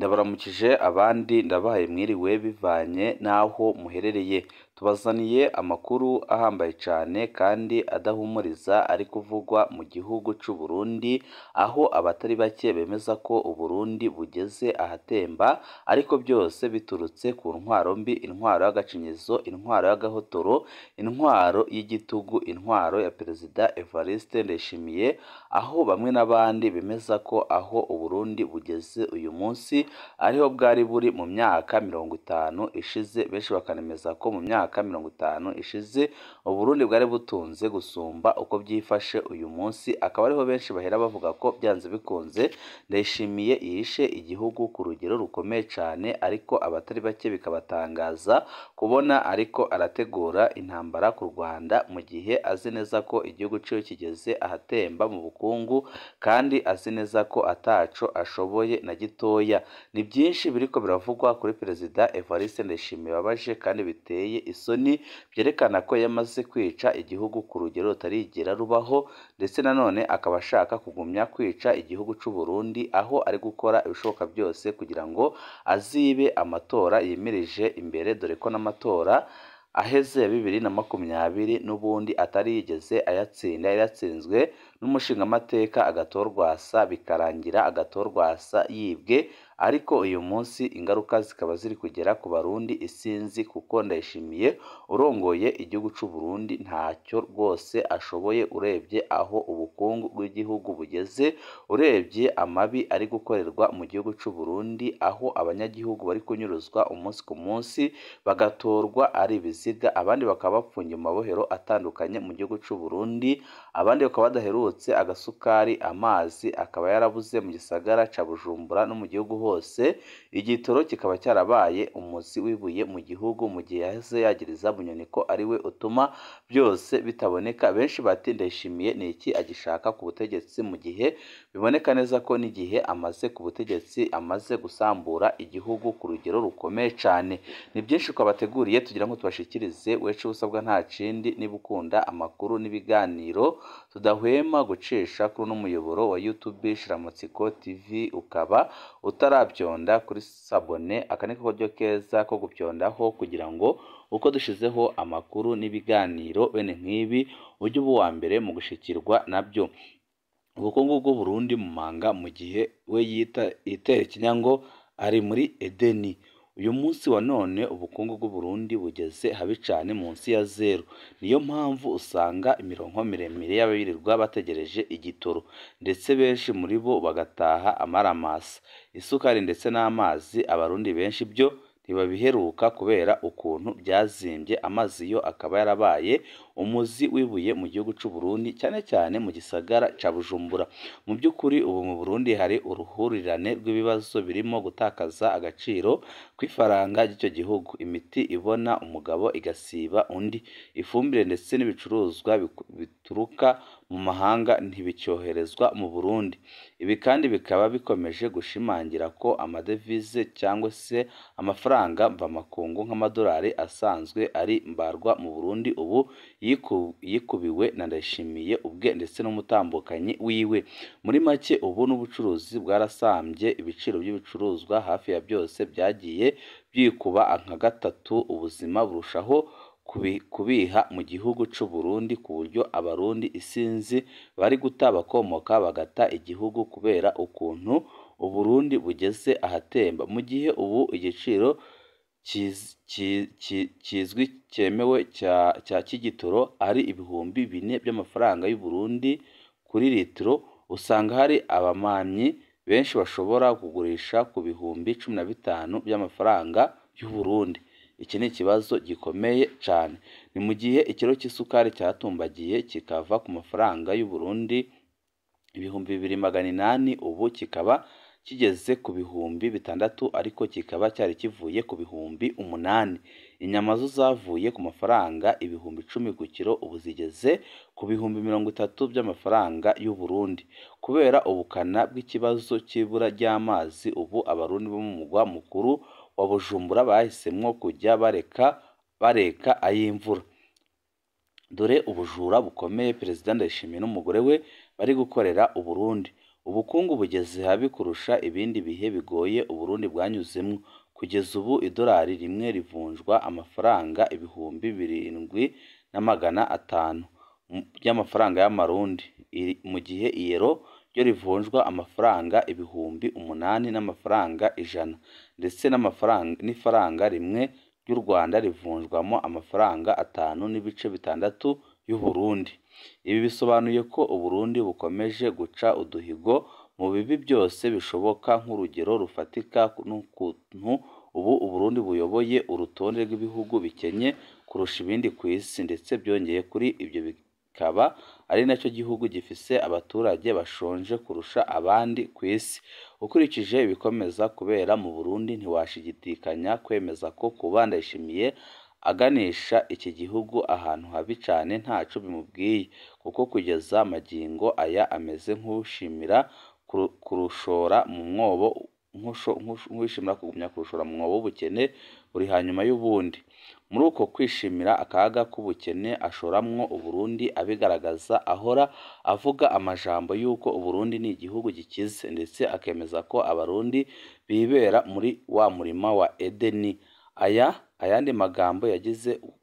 Ndabaramukije abandi ndabahaye mwiriwe bivanye n'aho muherereye, tubazaniye amakuru ahambaye cyane kandi adahumuriza ari kuvugwa mu gihugu cy'u Burundi, aho abatari bake bemeza ko u Burundi bugeze ahatemba, ariko byose biturutse ku ntwaro mbi, intwaro y'agacinyizo, intwaro y'agahotoro, intwaro y'igitugu, intwaro ya Perezida Evariste Ndayishimiye, aho bamwe n'abandi bemeza ko aho u Burundi bugeze uyu munsi ariho bwari buri mu myaka 50 ishize, benshi bakanemeza ko mu myaka 50 ishize u Burundi bwari butunze gusumba uko byifashe uyu munsi, akaba ariho benshi bahera bavuga ko byanze bikunze Ndayishimiye yishe igihugu ku rugero rukomeye cyane, ariko abatari bake bikabatangaza kubona ariko arategura intambara ku Rwanda mu gihe azi neza ko igihugu cye kigeze ahatemba mu bukungu kandi azi neza ko ataco ashoboye na gitoya. Ni byinshi biriko biravugwa kuri Perezida Evariste Ndayishimiye babaje kandi biteye isoni, byerekana ko yamaze kwica igihugu ku rugero rutarigera rubaho, ndetse nanone akaba ashaka kugumya kwica igihugu cy'u Burundi, aho ari gukora ibishoboka byose kugira ngo azibe amatora yimirije imbere, dore ko n'amatora aheze ya 2020 n'ubundi atari yigeze ayatsinda, yari yatsinzwe n'umushingamateka Agathon Rwasa, bikarangira Agathon Rwasa yibwe, ariko uyu munsi ingaruka zikaba ziri kugera ku Barundi isinzi, kuko Ndayishimiye urongoye igihugu cy'u Burundi ntacyo rwose ashoboye, urebye aho ubukungu bw'igihugu bugeze, urebye amabi ari gukorerwa mu gihugu cy'u Burundi, aho abanyagihugu bari kunyuruzwa umunsi ku munsi bagatorwa ari ibiziga, abandi bakaba bapfungiye mu mabohero atandukanye mu gihugu cy'u Burundi, abandi bakaba badaherutse agasukari, amazi akaba yarabuze mu gisagara ca Bujumbura no mu gihugu hose, igitoro kikaba cyarabaye umuzi w'ibuye mu gihugu, mu gihe yaheze yagiriza Bunyoni ko ari we utuma byose bitaboneka. Benshi bati Ndayishimiye ni iki agishaka ku butegetsi, mu gihe biboneka neza ko n'igihe amaze ku butegetsi amaze gusambura igihugu ku rugero rukomeye cyane. Ni byinshi twabateguriye tugira ngo tubashikirize, wecu usabwa nta kindi niba ukunda amakuru n'ibiganiro tudahwema gucisha kuri uno muyoboro wa YouTube Shiramatsiko TV, ukaba utarabyonda kuri sabone, aka ni ko keza ko gupyondaho kugira ngo uko dushizeho amakuru n'ibiganiro bene nk'ibi ujye uba uwa mbere mu gushikirwa nabyo. Ubukungu bw'u Burundi mu manga, mu gihe we yitera ikinyango ari muri Edeni. Uyu munsi wa none ubukungu bw'u Burundi bugeze habi cyane, munsi ya zeru. Niyo mpamvu usanga imirongo miremire y'abirirwa bategereje igitoro, ndetse benshi muri bo bagataha amaramasa. Isukari ndetse n'amazi abarundi benshi byo ntibabiheruka kubera ukuntu byazimbye, amazi yo akaba yarabaye umuzi w'ibuye mu gihugu cy'u Burundi, cyane cyane mu gisagara ca Bujumbura. Mu by'ukuri ubu mu Burundi hari uruhurirane rw'ibibazo birimo gutakaza agaciro kw'ifaranga ry'icyo gihugu, imiti ibona umugabo igasiba undi, ifumbire ndetse n'ibicuruzwa bituruka mu mahanga ntibicyoherezwa mu Burundi. Ibi kandi bikaba bikomeje gushimangira ko amadevize cyangwa se amafaranga mvamakungu nk'amadolari asanzwe ari mbarwa mu Burundi ubu yikubiwe na Ndayishimiye ubwe ndetse n'umutambukanyi wiwe. Muri make ubu n'ubucuruzi bwarasambye, ibiciro by'ibicuruzwa hafi ya byose byagiye byikuba nka gatatu, ubuzima burushaho kubiha mu gihugu cy'u Burundi, ku buryo abarundi isinzi bari guta bakomoka bagata igihugu kubera ukuntu u Burundi bugeze ahatemba, mu gihe ubu igiciro kizwi cyemewe cya cy'igitoro ari 4000 by'amafaranga y'u Burundi kuri litiro, usanga hari abamamyi benshi bashobora kugurisha ku 15,000 by'amafaranga y'u Burundi. Iki ni ikibazo gikomeye cyane. Ni mu gihe ikiro cy'isukari cyatumbagiye kikava ku mafaranga y'u Burundi 2800, ubu kikaba kigeze ku 6000, ariko kikaba cyari kivuye ku 8000. Inyama zo zavuye ku mafaranga 10,000 ku kiro, ubu zigeze ku 30,000 by'amafaranga y'u Burundi. Kubera ubukana bw'ikibazo cy'ibura ry'amazi, ubu abarundi bo mu mugwa mukuru wa Bujumbura bahisemwo kujya bareka ay'imvura. Dore ubujura bukomeye Perezida Ndayishimiye n'umugore we bari gukorera u Burundi. Ubukungu bugeze habi kurusha ibindi bihe bigoye Uburundi bwanyuzemwo. Kugeza ubu idolari rimwe rivunjwa amafaranga 7,500 by'amafaranga y'amarundi, mu gihe iyero ryo rivunjwa amafaranga 8,100, ndetse n'ifaranga rimwe ry'u Rwanda rivunjwamo amafaranga 5.6 y'Uburundi. Ibi bisobanuye ko Uburundi bukomeje guca uduhigo mu bibi byose bishoboka, nk'urugero rufatika n'ukuntu ubu Uburundi buyoboye urutonde rw'ibihugu bikenye kurusha ibindi ku isi, ndetse byongeye kuri ibyo bikaba ari nacyo gihugu gifise abaturage bashonje kurusha abandi ku isi. Ukurikije ibikomeza kubera mu Burundi, ntiwashidikanya kwemeza ko kuba Ndayishimiye aganisha iki gihugu ahantu habi cane ntaco bimubwiye, kuko kugeza magingo aya ameze nk'uwishimira kurushora mu mwobo, nk'uwishimira kugumya kurushora mu mwobo w'ubukene buri hanyuma y'ubundi. Muri uko kwishimira akaga k'ubukene ashoramwo Uburundi, abigaragaza ahora avuga amajambo y'uko Uburundi ni igihugu gikize, ndetse akemeza ko Abarundi bibera muri wa murima wa Edeni. Ayandi magambo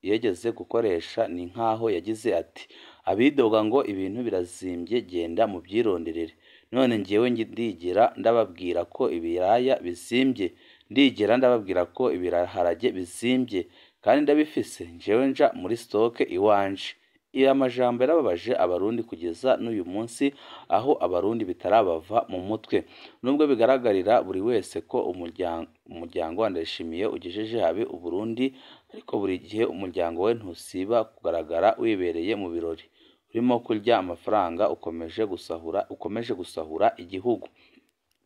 yageze gukoresha ni nk'aho yagize ati: abidoga ngo ibintu birazimbye, genda mubyironderere. None njyewe ndigira ndababwira ko ibiraya bizimbye, ndigira ndababwira ko ibiharage bizimbye, kandi ndabifise, njyewe nja muri stoke iwanje. Aya majambo yarababaje Abarundi kugeza n'uyu munsi, aho Abarundi bitarabava mu mutwe. Nubwo bigaragarira buri wese ko umuryango wa Ndayishimiye ugejeje habi Uburundi, ariko buri gihe umuryango we ntusiba kugaragara wibereye mu birori, urimo kurya amafaranga, ukomeje gusahura igihugu.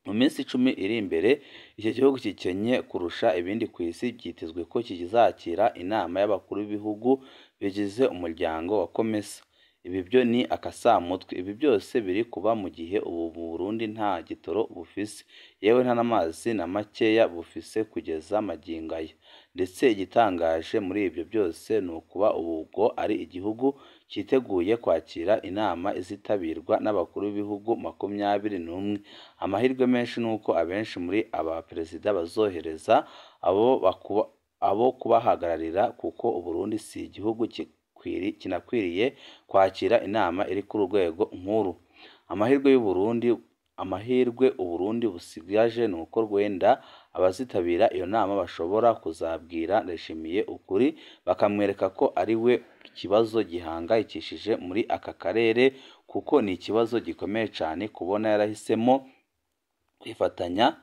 Mu minsi 10 iri imbere, iki gihugu gikenye kurusha ibindi ku isi byitezwe ko kizakira inama y'abakuru b'ibihugu bigize umuryango wa COMESA. Ibi byo ni akasamutwe. Ibi byose biri kuba mu gihe ubu mu Burundi nta gitoro bufise, yewe nta n'amazi na makeya bufise kugeza magingo aya. Ndetse igitangaje muri ibyo byose ni ukuba ubu ngo ari igihugu cyiteguye kwakira inama izitabirwa n'abakuru b'ibihugu 21. Amahirwe menshi ni uko abenshi muri aba perezida bazohereza abo kubahagararira, kuko Uburundi si igihugu kinakwiriye kwakira inama iri ku rwego nkuru. Amahirwe Uburundi busigaje ni uko wenda abazitabira iyo nama bashobora kuzabwira Ndayishimiye ukuri, bakamwereka ko ari we kibazo gihangayikishije muri aka karere, kuko ni ikibazo gikomeye cyane kubona yarahisemo kwifatanya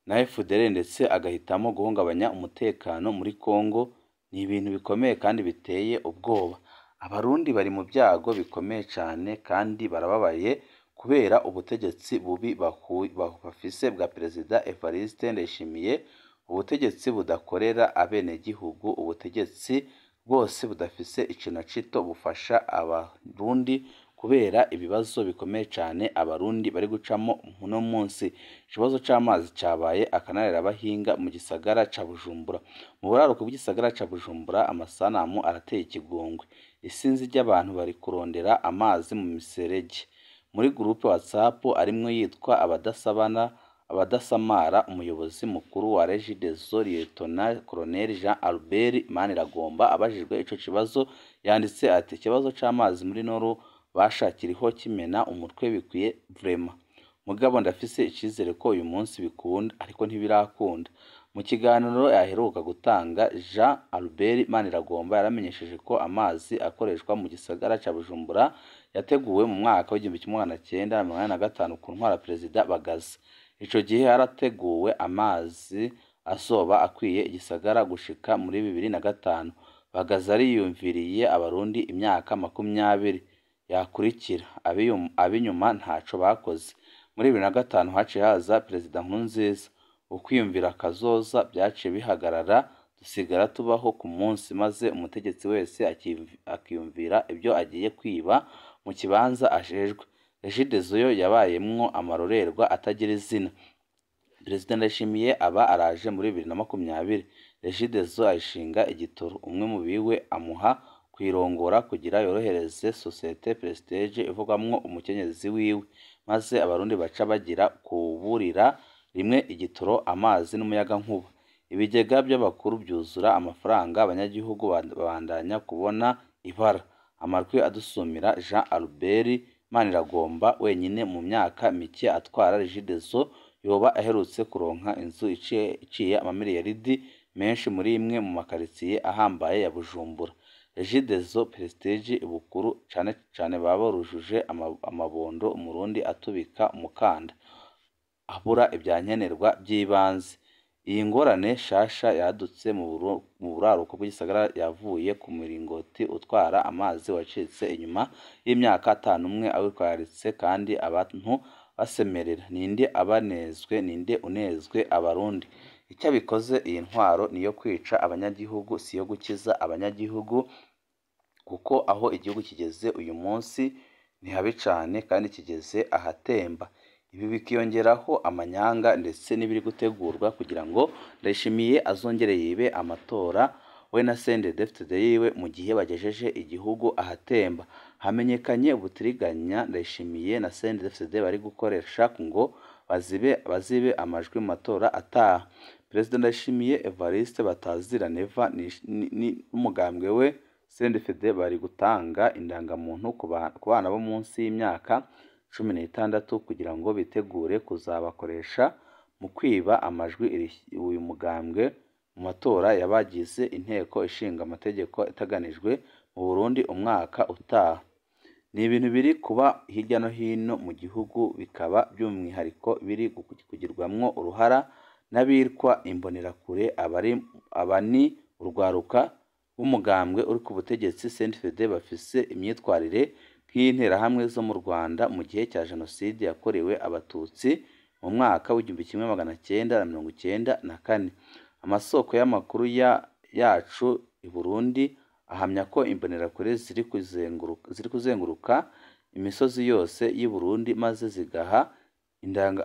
na FDL ndetse agahitamo guhungabanya umutekano muri Congo. Ni ibintu bikomeye kandi biteye ubwoba. Abarundi bari mu byago bikomeye cyane kandi barababaye kubera ubutegetsi bubi bafise bwa Perezida Evariste Ndayishimiye, ubutegetsi budakorera abenegihugu, ubutegetsi bwose budafise ikintu na gito bufasha Abarundi kubera ibibazo bikomeye cyane Abarundi bari gucamo uno munsi. Ikibazo c'amazi cabaye akanarirabahinga mu gisagara ca Bujumbura. Mu buraruko bw'igisagara ca Bujumbura amasanamu arateye ikigongwe. Isinzi ry'abantu bari kurondera amazi mu miserege. Muri groupe WhatsApp arimwo yitwa abadasamara, umuyobozi mukuru wa Regideso Lieutenant Colonel Jean Albert Maniragomba abajijwe ico kibazo yanditse ati: ikibazo c'amazi muri Noru bashakiriho kimena umutwe bikwiye vraiment, mugabo ndafise icizere ko uyu munsi bikunda, ariko ntibirakunda. Mu kiganiro yaheruka gutanga, Jean Albert Maniragomba yaramenyesheje ko amazi akoreshwa mu gisagara ca Bujumbura yateguwe mu mwaka w'1985 ku ntwara Perezida Bagaza. Ico gihe harateguwe amazi azoba akwiye igisagara gushika muri 2005. Bagaza ariyumviriye Abarundi imyaka 20 yakurikira, ab'inyuma ntaco bakoze. Muri 2005 haciye haza Perezida Nkurunziza. Ukwiyumvira kazoza byaciye bihagarara, dusigara tubaho ku munsi, maze umutegetsi wese akiyumvira ibyo agiye kwiba mu kibanza ajejwe. Regideso yo yabayemwo amarorerwa atagira izina. Perezida Ndayishimiye aba araje muri 2020, Regideso ayishinga igitoro, umwe mu biwe amuha kwirongora kugira yorohereze Societe Prestige ivugwamwo umukenyezi wiwe. maze abarundi baca bagira kuburira rimwe igitoro, amazi n'umuyagankuba. Ibigega by'abakuru byuzura amafaranga, abanyagihugu babandanya kubona ibara. Amarwi adusumira Jean Albert Maniragomba wenyine mu myaka mike atwara Regideso yoba aherutse kuronka inzu iciye amamiliyaridi menshi muri imwe mu makaritsiye ahambaye ya Bujumbura. Regideso Prestige ibukuru cane cane baba barujuje amabondo, umurundi atubika umukanda abura ibyankenerwa by'ibanze. Iyi ngorane shasha yadutse mu buraruko bw'igisagara yavuye ku muringoti utwara amazi wacitse inyuma y'imyaka 51 awitwararitse kandi abantu basemerera. Ninde abanezwe, ninde unezwe abarundi? Icyo abikoze iyi ntwaro niyo kwica abanyagihugu, siyo gukiza abanyagihugu, kuko aho igihugu kigeze uyu munsi ni habi cane kandi kigeze ahatemba. Ibi bikiyongeraho amanyanga ndetse n'ibiri gutegurwa kugira ngo Ndayishimiye azongere yibe amatora we na CNDD-FDD yiwe mu gihe bagejeje igihugu ahatemba. Hamenyekanye ubutiriganya Ndayishimiye na CNDD-FDD bari gukoresha ngo bazibe amajwi mu matora ataha. Perezida Ndayishimiye Evariste Batazira Neva n'umugambwe we CNDD-FDD bari gutanga indangamuntu ku bana bo munsi y'imyaka 16 kugira ngo bitegure kuzabakoresha mu kwiba amajwi uyu mugambwe mu matora y'abagize inteko ishinga amategeko iteganijwe mu Burundi umwaka utaha. Ni ibintu biri kuba hirya no hino mu gihugu, bikaba by'umwihariko biri kugirwamwo uruhara n'abitwa imbonerakure, aba ni urwaruka rw'umugambwe uri ku butegetsi CNDD-FDD bafise imyitwarire nk'iy'interahamwe zo mu Rwanda mu gihe cya Jenoside yakorewe Abatutsi mu mwaka w'1994. Amasoko y'amakuru yacu i Burundi ahamya ko imbonerakure ziri kuzenguruka imisozi yose y'i Burundi maze zigaha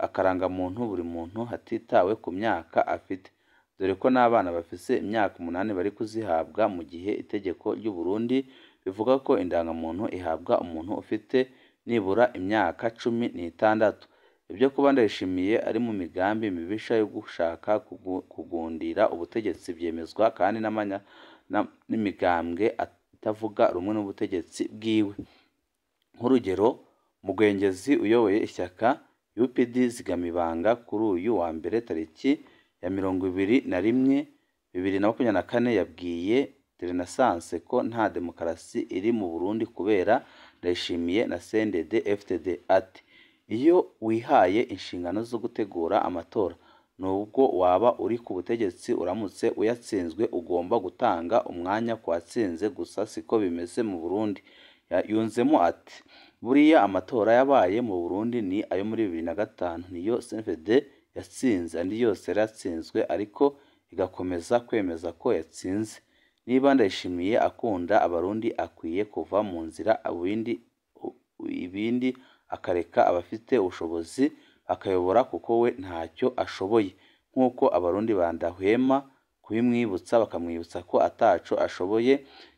akarangamuntu buri muntu hatitawe ku myaka afite, dore ko n'abana bafise imyaka 8 bari kuzihabwa, mu gihe itegeko ry'u Burundi rivuga ko indangamuntu ihabwa umuntu ufite nibura imyaka 16. Ibyo kuba Ndayishimiye ari mu migambi mibisha yo gushaka kugundira ubutegetsi byemezwa kandi n'imigambwe itavuga rumwe n'ubutegetsi bwiwe. Nk'urugero, Mugwengezi uyoboye ishyaka UPD Zigamibanga kuri uyu wa mbere tariki ya 21 2024 yabwiye Renaissance ko nta demokarasi iri mu Burundi kubera Ndayishimiye na CNDD-FDD. Ati iyo wihaye inshingano zo gutegura amatora, nubwo waba uri ku butegetsi, uramutse uyatsinzwe ugomba gutanga umwanya ku watsinze, gusa siko bimeze mu Burundi. Yunzemo ati buriya amatora yabaye mu Burundi ni ayo muri 2005 niyo CNDD-FDD yatsinze, andi yose yaratsinzwe ariko igakomeza kwemeza ko yatsinze. Niba Ndayishimiye akunda abarundi akwiye kuva mu nzira ibindi akareka abafite ubushobozi akayobora, kuko we ntacyo ashoboye, nk'uko abarundi badahwema kubimwibutsa bakamwibutsa ko ataco ashoboye.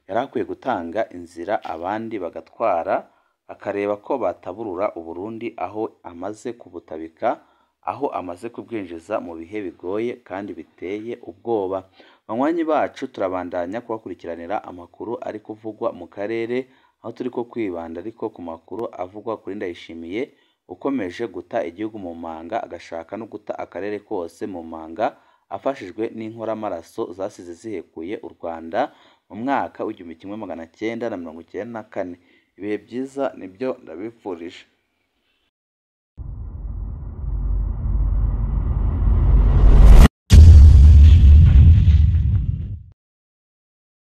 Yari akwiye gutanga inzira abandi bagatwara, akareba ko bataburura Uburundi aho amaze kubutabika, aho amaze kubwinjiza mu bihe bigoye kandi biteye ubwoba. Banywanyi bacu, turabandanya kubakurikiranira amakuru ari kuvugwa mu karere, aho turi ko kwibanda ariko ku makuru avugwa kuri Ndayishimiye ukomeje guta igihugu mu manga, agashaka no guta akarere kose mu manga, afashijwe n'inkoramaraso zasize zihekuye u Rwanda mu mwaka w'1994. Ibihe byiza nibyo ndabifurije.